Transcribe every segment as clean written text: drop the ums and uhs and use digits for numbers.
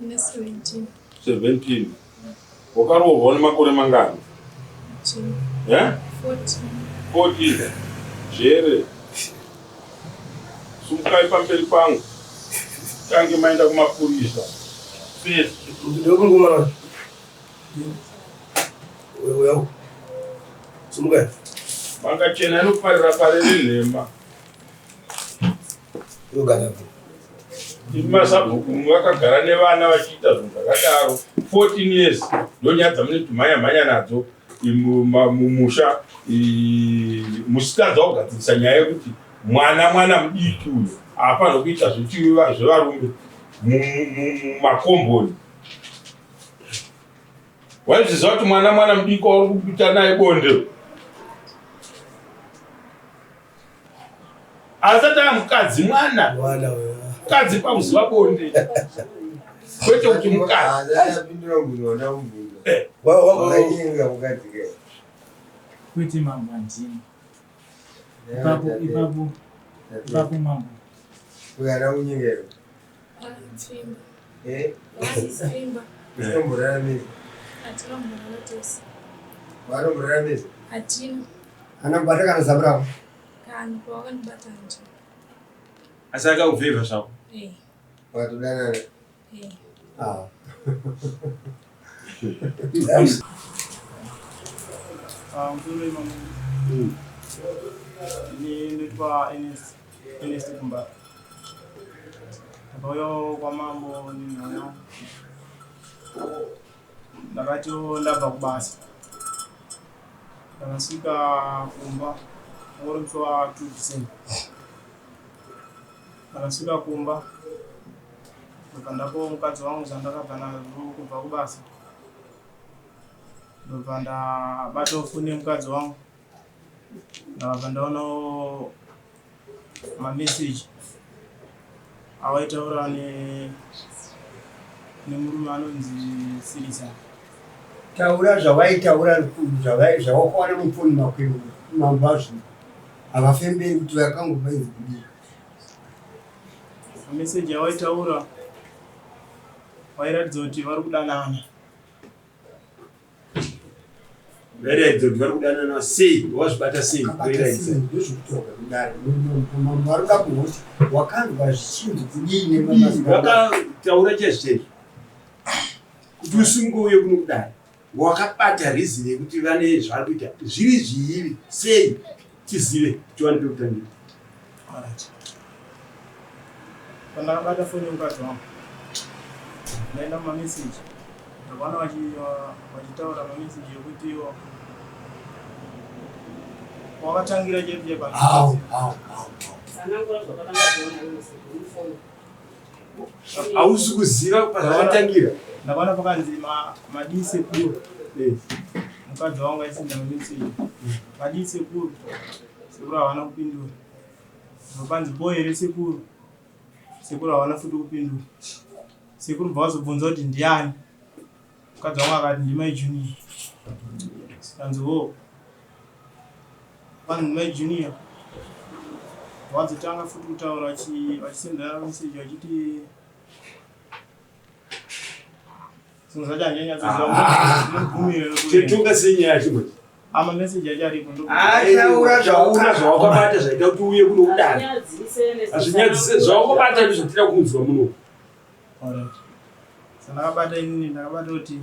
Ndine 17. 17. Wakaroorwa nemakore mangani? 14. 14. Jere. Sumukai pamberi pangu. Tange maenda kumapurisa. First. Ndokumana. Wewe. Sumukai. Manga chena inoparira parere nhema. Imi masabhuku vakagara nevana vachiita zvinhu zvakadaro 14 years ndonyaya dzamune tumhanya mhanya nadzo mumusha musitadza kugadzirisa nyaya yekuti mwana mwana mudiki uyo haafanirwa kuita zvevarume mumakomboni waizviziva kuti mwana mwana mudiki wauri kuita naye bonde asati amukadzi mwana mukadzi pakuziva bonde kwete kuti mukadzi eh. Kwete mambo handina ipapo ipapo ipapo mambo Hatina. Anobata kana zamu rako. Kana pawakanibata nje. Asi akakuvhevha zvako. Eh. Wakatodanana. Eh. Ah. Ah, msoro imamo. Ini ndoitwa Ernest, Ernest Kumba. Ndakauyawo kwamambo nenhau. Ndakatiwo ndabva kubasa. Ndakasvika kumba uri musi wa 2 December. Ndakasvika kumba ndobva ndapawo mukadzi wangu zvandakabva nazvo kubva kubasa. Ndobva ndabatawo foni yemukadzi wangu. Ndakabva ndaonawo mameseji awaitaura nemurume anonzi Sirisa. Taura zvawaitaura zvawakawana mufoni mako mambo azvo havafemberi kuti vakangovainzi kudii. Mameseji awaitaura wairatidza kuti vari kudanana. Vairatidza kuti vari kudanana sei wazvibata sei vairatidza ndozvekutaura kudare mambo vari kuda kuhoti wakanzwa zvichinzi kudii nemamazibaba vakataura chaizvo chaizvo kuti usunge uye kuno kudare wakabata reason yekuti vane zvavari kuita zviri zviivi sei tizive tiwane pekutangira Alright. Pandakabata foni yemukadzi wangu ndaenda mumameseji ndakaona vachitaura mameseji ekuti iwo wakatangira chaipo chaipo hausi kuziva pazvakatangira ndakaona pakanzi madii sekuru eh. mukadzi wangu aisenda mameseji madii sekuru sekuru havana kupindura Zvopanzi bho here sekuru? Sekuru havana futi kupindura. Sekuru bva vazobvunza kuti ndiani? Mukadzi wangu akati ndimai Junior. Kanzi ho. Vanhu ndimai Junior. Vazotanga futi kutaura vachisendera message vachiti Chetunga sei nyaya yacho manje? Ama message yacho aripo ndo. Ataura zvaura zvawakabata zvaita kuti uye kuno kudare. Hazvinyadzise zvawakabata ndizvo tira kunzwa muno. Alright. Saka ndakabata inini ndakabata kuti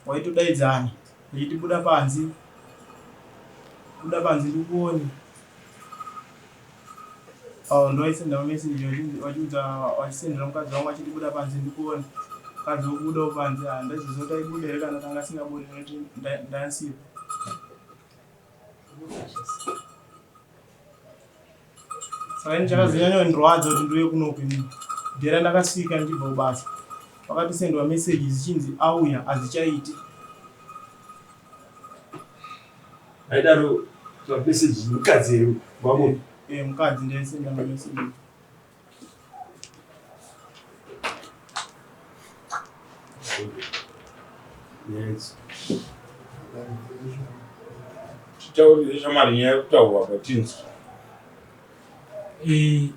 waitodaidzana uchiti buda panze. Buda panze ndikuone. Oh, ndoaisenda mameseji vachiudza vachisendera mukadzi wangu achiti buda panze ndikuone mukadzi wokubudawo panze handaziziva kuti aibuda here kana kanga asingabudi nekuti ndasipo saka ini chakazonyanya kundirwadza kuti ndiuye kunoku inini dhera ndakasvika ndichibva kubasa pakatosendwa meseji zichinzi auya hazichaiti Aidaro mameseji mukadzi here wamuna? Eh, mukadzi ndaisenda mameseji. Yes. Titaurire shamwari nyaya yekutaurwa patinzwa. Eh,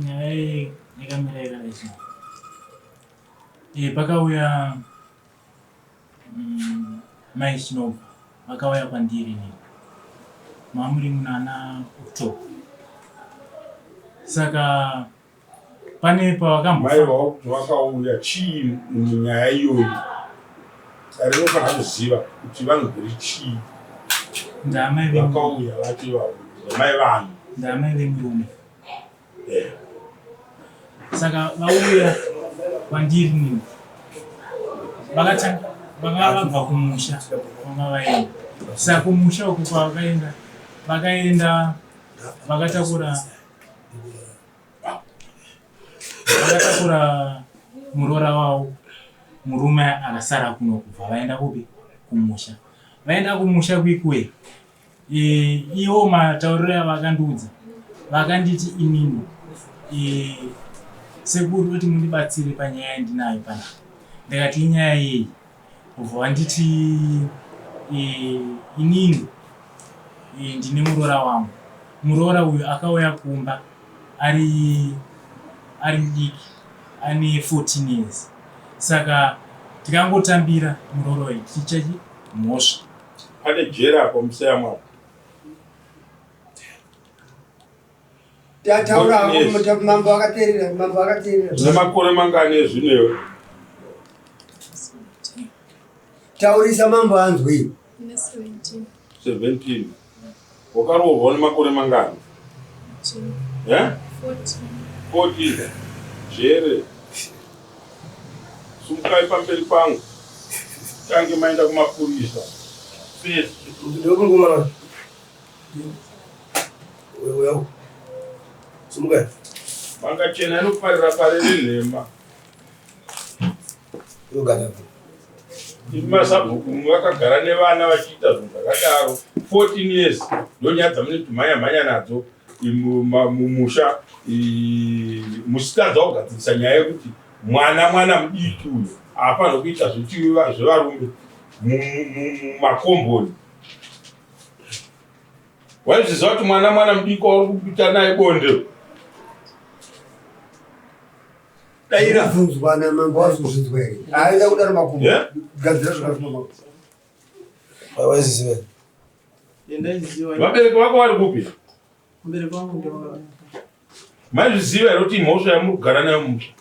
nyaya yakamira yakadai so. E, pakauya mai Chinobva vakauya kwandiri inini mamuri munana October saka pane Mai pavakambofa vakuti vakauya chii munyaya iyoyi? Dare rinofanira kuziva kuti vanogori chii. Ndaamai vemurume. Vakauya vacho ivavo ndamai vanhu. Ndaamai vemurume. Eh. Saka vauya kwandiri nini vakatanga vanga vabva kumusha vanga vaenda. Saka kumusha uku kwavakaenda vakaenda vakatakura vakatakura muroora wavo murume akasara kuno kubva vaenda kupi kumusha vaenda kumusha kwikuwe e, iwo matauriro yavakandiudza vakanditi inini e, sekuru kuti mundibatsire panyaya yandinayo panapa ndikati inyaya yei Kubva wanditi e, inini e, ndine muroora wangu. Muroora uyu akauya kumba ari ari mudiki ane 14 years saka tikangotambira muroora uyu tichachi mhosva. Pane jera apo museyamwa apo. Tataura hako mambo akateerera, mambo akateerera. Une makore mangani ezvino iwe? Taurisa mambo anzwe. Ine 17. 17. Wakaroorwa nemakore mangani? 14. Eh? 14. 14. Jere. Sumukai pamberi pangu. Tange maenda kumapurisa. First. Ndokumana. Sumuka. Manga chena inoparira pariri nhema. Imi masabhuku vakagara nevana vachiita zvinhu zvakadaro 14 years ndonyaya dzamunoti mhanya mhanya nadzo mumusha musitadza kugadzirisa nyaya yekuti mwana mwana mudiki uyo haafanirwi kuita zvevarume mumakomboni Waizviziva kuti mwana mwana mudiki wauri kuita naye bonde? Daira bvunzwa namambo wazozvinzwa here? Aida kudaro makumbo. Yeah? Gadzira zvakafuma mambo. Waiziva. Ndaiziva. Vabereki vako vari kupi? Vabereki vangu ndevaka. Maizviziva here kuti mhosva yamuri kugara nayo mumusha?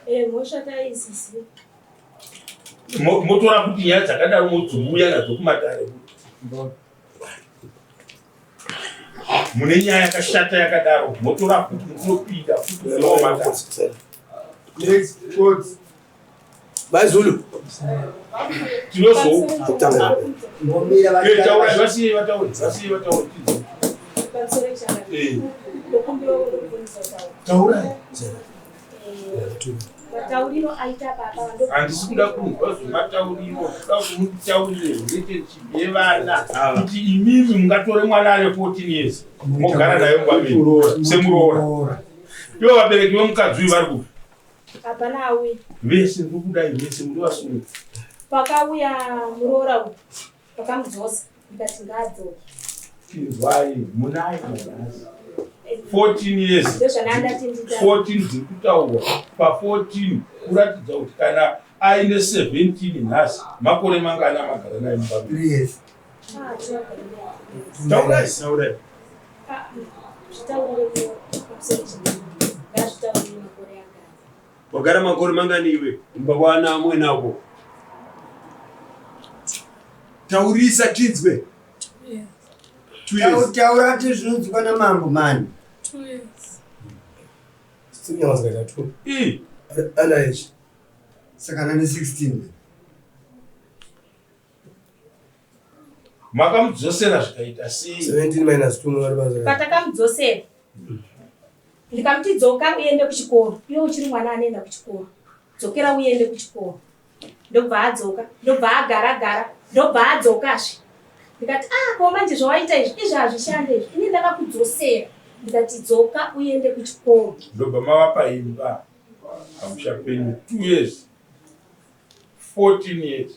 Eh, mhosva taiziziva. Motora kuti nyaya dzakadaro modziuya nadzo kumatare. Mune nyaya yakashata yakadaro motora futi munopinda futi munomatare. Next court. Mai Zulu. Tinozo. Mbomira Eh, taurai vasiye vataure, vasiye vataure. Eh. Taurai. Matauriro aita baba ndo Handisi kuda kunzwa zvematauriro, kuda kuti mutaurire relationship yevana kuti imimi mungatore mwana ane 14 years mogara naye mumba menyu semuroora. Ivo vabereki vemukadzi uyu vari kupi? Hapana auya. Vese ndokudai vese muri vasunga. Pakauya muroora uyu vakamudzosa ndikati ngaadzoke. Inzwai munaye nanhasi. 14 years. Ndozvandandati ndita. 14 dziri kutaurwa pa 14 kuratidza kuti kana aine 17 nhasi makore mangani amagara naye mumba menyu? 3 years. Ah, tinogara naye. Taurai, taurai. Ah, zvitaurire muroora pamusoro chii? Ngazvitaurire makore agara. Wagara makore mangani iwe kumba kwana amwene ako? Taurisa tinzwe. Two years. Two years. Taura ti zvinonzwikwa namambo mani. 2 years. Sinyama zikaita two. Ii. Under age. Saka nane 16. Makamudzosera zvikaita sei? 17 minus 2 mwari bazaka. Patakamudzosera ndikamuti dzoka uende kuchikoro iwe uchiri mwana anoenda kuchikoro dzokera uende kuchikoro ndobva adzoka ndobva agara gara ndobva adzokazve ndikati ah ko manje zvawaita izvi izvi hazvishande izvi ini ndakakudzosera ndikati dzoka uende kuchikoro Ndobva mavapa imba pamusha penyu 2 years 14 years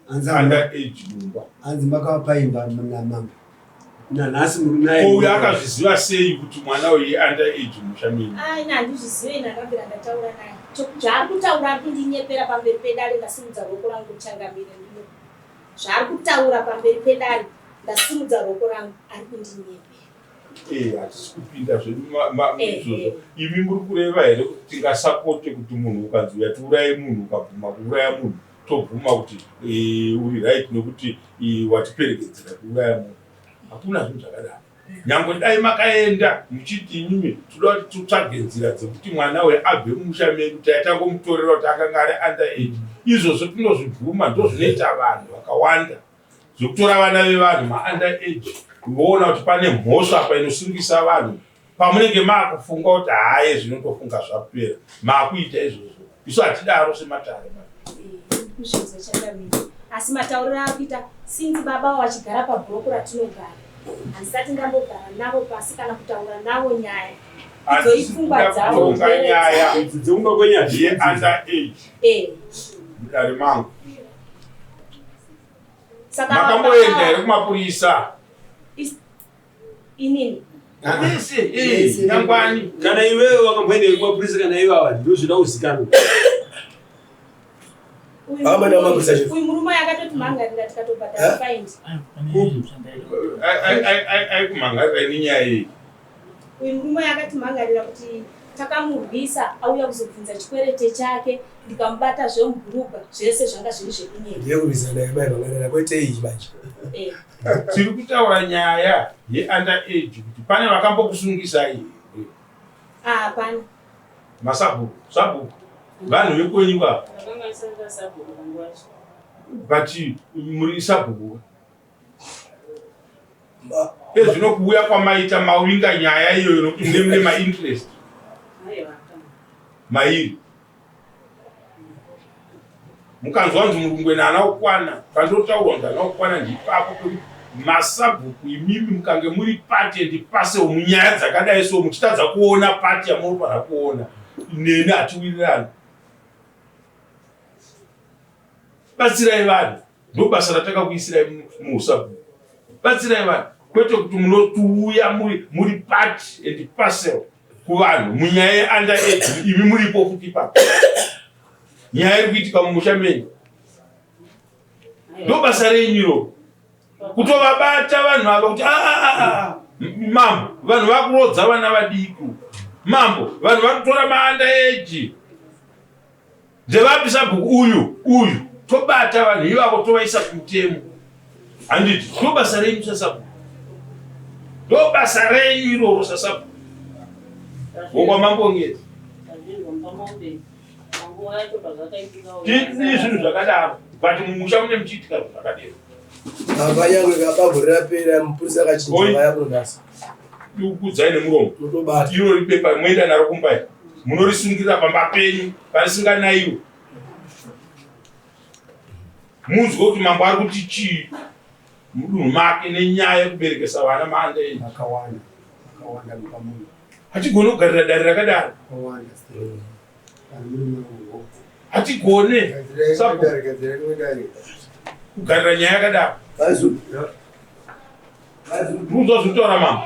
Hanzi under age mumba. Hanzi makavapa imba namambo. Nanhasi muri naye. Ko uyu akazviziva sei kuti mwana uyu under age musha menyu? Ah, ini handizvizive ini akabvira ndataura naye. Zvaari kutaura ari kundinyepera pamberi pedare ndasimudza ruoko rangu changamire ndino. Zvaari kutaura pamberi pedare ndasimudza ruoko rangu ari kundinyepera. Eh, hatisi kupinda zvedu izvozvo. Imi muri kureva here kuti tingasapote kuti munhu ukanzi uya tiuraye munhu ukabvuma kuuraya munhu tobvuma kuti eh, uri right nekuti eh, watiperekedzera kuuraya munhu? Hakuna zvinhu zvakadaro. Nyangwe dai makaenda muchiti imimi toda kuti titsvage nzira dzekuti mwana uyu abve mumusha medu taitangomutorera kuti akanga ari under age. Izvozvo tinozvibvuma ndozvinoita vanhu vakawanda zvekutora vana vevanhu maunder age voona kuti pane mhosva apa inosungisa vanhu pamunenge maakufunga kuti haye zvinotofunga zvapera maakuita izvozvo isu hatidaro sematare asi matauriro akuita since baba vachigara pabhuroku ratinogara handisati ndambogara navo pasi kana kutaura navo nyaya idzo ipfungwa dzavo nyaya dzekumba kwenyaya yeunder age eh. mudare mangu makamboenda here kumapurisa inini vese eh, nyangwani kana iwewe wakamboenda here kumapurisa kana ivava ndozvida kuzikanwa uyu murume akatoti mhangarira tikatobhadhara faindi aikumhangarira nenyaya iyi uyu murume akatimhangarira kuti takamurwisa auya kuzobvunza chikwerete chake ndikamubata zvemubhurugwa zvese zvanga zviri zvekunyepa ndiye kurwisa naye mai mhangarira kwete iyi manje eh. tiri kutaura nyaya yeunder age kuti pane vakambokusungisai here ah, hapana masabhuku sabhuku vanhu vekwenyu va but muri sabhuku Ezvino kuuya kwamaita mawinga nyaya iyoyo nokuti mune mune mainterest mairi. Mukanzwa nzi murungwena haana kukwana, pandotaurwa nzi haana kukwana ndipapo pekuti masabhuku imimi mukange muri party and parcel munyaya dzakadai so muchitadza kuona party yamunofanira kuona neni hatiwirirani. Batsirai vanhu. Ndobasa ratakakuisirai muhusabhuku. Batsirai vanhu kwete kuti munotiuya muri muri part and parcel kuvanhu munyaya yeunder age imi muripo futi ipapo. Nyaya iri kuitika mumusha menyu. Ndobasa renyu iro. Kutovabata vanhu ava kuti ah, ah, ah, ah. Mambo vanhu vakurodza vana vadiki. Mambo vanhu vakutora maanda age. Ndevapi sabhuku uyu uyu tobata vanhu ivavo tovaisa kumutemo handiti ndobasa renyu sasabhuku ndobasa renyu iroro sasabhuku wokwamambongezi tii zvinhu zvakadaro but mumusha mune muchiitika zvinhu zvakadero Baba yangu ikabva rapera mupurisa akachinja vaya kunonasa. Ndikukudzai nemuromo. Mutobata. Iro ripepa moenda naro kumba munorisungirira pamba penyu parisinganaiwe. Munzwe kuti mambo ari kuti chii mudunhu make nenyaya yekuberekesa vana manda iyi. Akawanda. Akawanda mupamunhu. Hatigoni kugarira dare rakadaro. Akawanda. Hatigone kugarira nyaya yakadaro. Ndunzwa zvinotaura mama.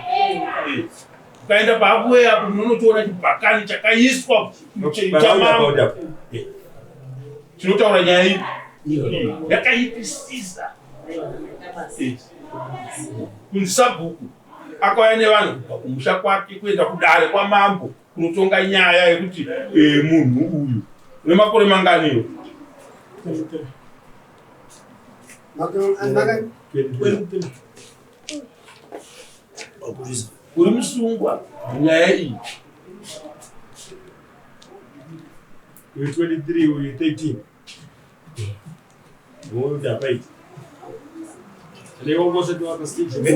Eh. Ukaenda pahakuwe apo munonotoona chibhakani chakaiswa chamambo. Eh. Tinotaura nyaya iyi yakaipisisa. Eh. Kunzi sabhuku akauya nevanhu kubva kumusha kwake kuenda kudare kwamambo kunotonga nyaya yekuti eh, munhu uyu une makore manganiyo uri musungwa munyaya iyi uyu 23 uyu 13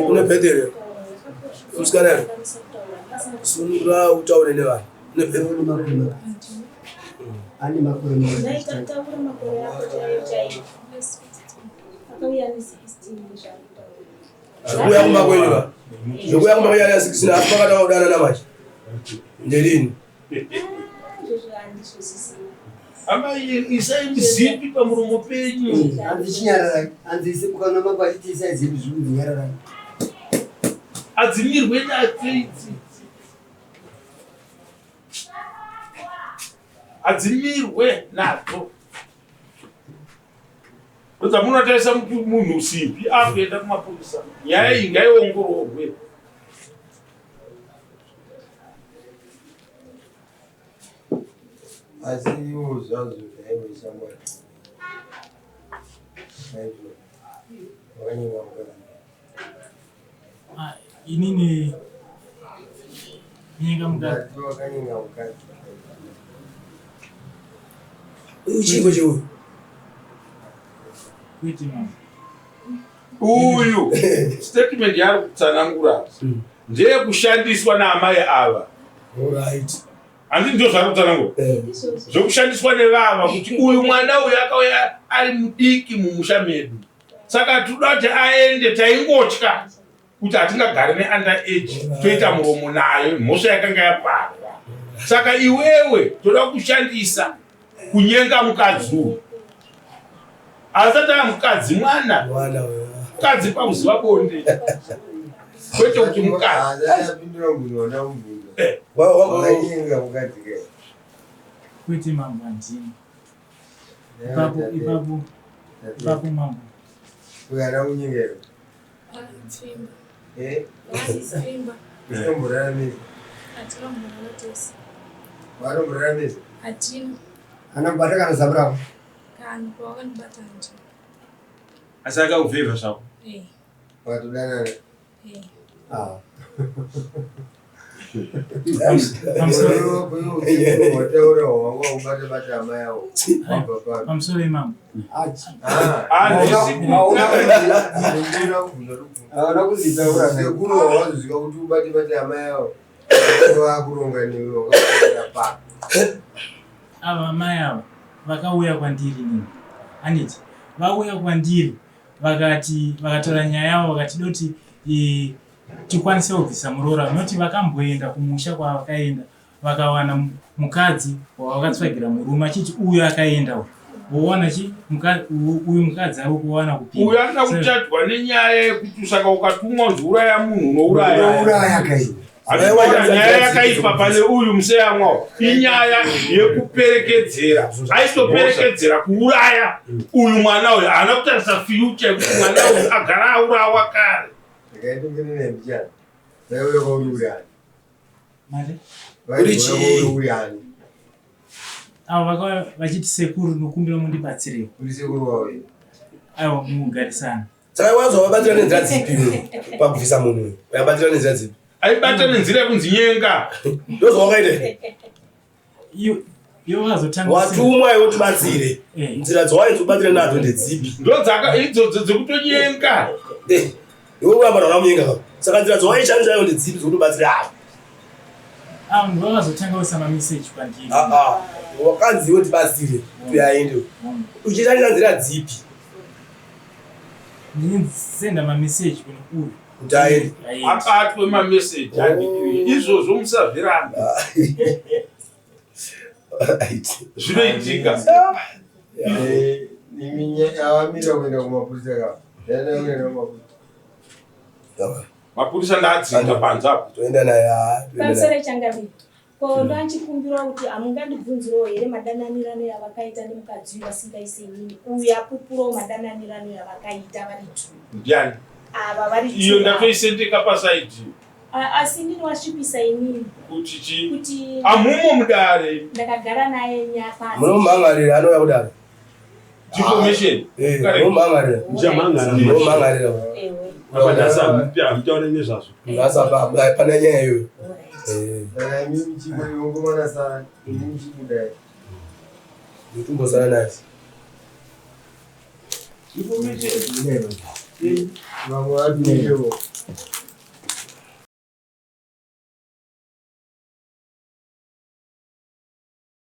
Une bhedhere musikana here? Sunungura utaure nevanhu. Une bhedhere. Ane makore Taura makore ako chaiyo chaiyo. Akauya ane 16 zvaari. Zvekuuya kumba kwenyu ka? Zvekuuya kumba kwenyu ane 16 asi makatanga kudanana manje. Nderini? Amai isai zipi pamuromo penyu. Hanzi chinyararai. Hanzi isi kukana mambo achiti isai zipi zvikunzi nyararai. Adzimirwe nadzo idzi. Hadzimirwe nadzo. Ndodzamunotarisa munhu simbi akuenda kumapurisa. Nyaya iyi ngaiongororwe. Asi iwo zvazvo chaivo shamwari. Chaizvo. Wakanyenga mukadzi. Ah, inini nyenga mukadzi. Wakanyenga mukadzi. Uyu chiiko cheuyu? Kwete mama. Uyu statement yaari kutsanangura ndeyekushandiswa naamai ava. Alright. Handiti ndizvo zvaari kutsanangura? Eh. Zvekushandiswa nevava kuti uyu mwana uyu akauya ari mudiki mumusha medu. Saka tinoda kuti aende taingotya kuti hatingagari neunder age toita muromo nayo mhosva yakanga yaparwa. Saka iwewe toda kushandisa kunyenga mukadzi uyu. Asati ava mukadzi mwana. Mwana uyu. Mukadzi pakuziva bonde. Kwete kuti mukadzi. Apindura mubvunzo wandamubvunza. Eh. Wakanyenga mukadzi kai. Kwete mambo handina. Ipapo ipapo ipapo mambo. Uyu haana kunyenga here? Pfimba. Eh? Pfimba. Unomboraramisa. Hatina kumborara tese. Vanomboraramisa. Hatina. Anobata kana zamu rako. Kana pawakandibata handina. Asi akakuvhevha zvako. Eh. Wakatodanana. Eh. Ah. Pamusoro Wataura wanga wakubata bata amai avo. Wabva pano. pamusoro imambo. Hauna kuzvitaura. Sekuru wawazoziva kuti ubate bate amai avo. Vakuronga newe wakakuenda pa. Ava amai ava vakauya kwandiri nini. Handiti vauya kwandiri vakati vakataura nyaya yavo vakati doti eh, tikwanise kubvisa muroora noti vakamboenda kumusha kwavakaenda vakawana mukadzi wavakatsvagira murume achiti uyu akaenda uyu wowana chi uyu mukadzi ari kuwana kupinda Uyu anoda kuchadwa nenyaya yekuti saka ukatumwa kunzi uraya munhu unouraya. Unouraya kai. Handikuona nyaya yakaipa pane uyu museyamwawo inyaya yekuperekedzera aitoperekedzera kuuraya uyu mwana uyu haana kutarisa future yekuti mwana uyu agara aurawa kare. Ndakaitongene mbichana. Vaiuya kwauri uri ani? Mari? Uri chii? Vaiuya kwauri uri ani? Avo vakauya vachiti sekuru nokumbira mundibatsirewo. Uri sekuru wavo here? Aiwa mugarisana. Saka wanzwa wabatsira nenzira dzipi iwe pakubvisa munhu uyu? Wabatsira nenzira dzipi? Aibata nenzira yekunzi nyenga. Ndozvawakaita here? Iyo iyo vakazotanga Watumwa iwe utibatsire. Eh. Nzira dzawainzi ubatsire nadzo ndedzipi? Ndodzaka idzodzo dzekutonyenga. Eh, iwe uramba rwakamunyenga ka. Saka nzira dzawaishandisa iwe ndedzipi dzekuti ubatsire ava? Avo ndivo vakazotanga kuisa mameseji kwandiri. Ah ah. Wakanzi iwe tibatsire kuti aende. Uchishandisa nzira dzipi Ndinisenda mameseji kune uyu. kuti aende? Aende. Abatwe mameseji andikiri izvozvo musazvirambe. Right. Zvinoitika. Eh, imi avamira kuenda kumapurisa ka. Ndaenda kuenda kumapurisa. Mapurisa ndaadzinga panze apo. Toenda naye ah, toenda naye. Pamusoro changamire. Ko ndachikumbirawo kuti hamungandibvunzirewo here madananirano yavakaita nemukadzi uyu vasingaise inini uyu apupurawo madananirano yavakaita vari two. Ndiani? Ava vari two. Iyo ndatoisendeka pasaidhi Asi inini wasvipisa inini kuti chi kuti amumo mudare ndakagara naye nyapasi. Munomhangarira anouya kudaro. Defamation. Eh, Correct. munomhangarira. Muchamhangara. Munomhangarira. Ewe. Apa nhasi hamutaure nezvazvo. Nhasi apa pane nyaya iyoyo. Alright. Eh, Saka imi muchibuda ngomana sana, imi muchibuda. ndotombosana naye. Vamwe vatinewo.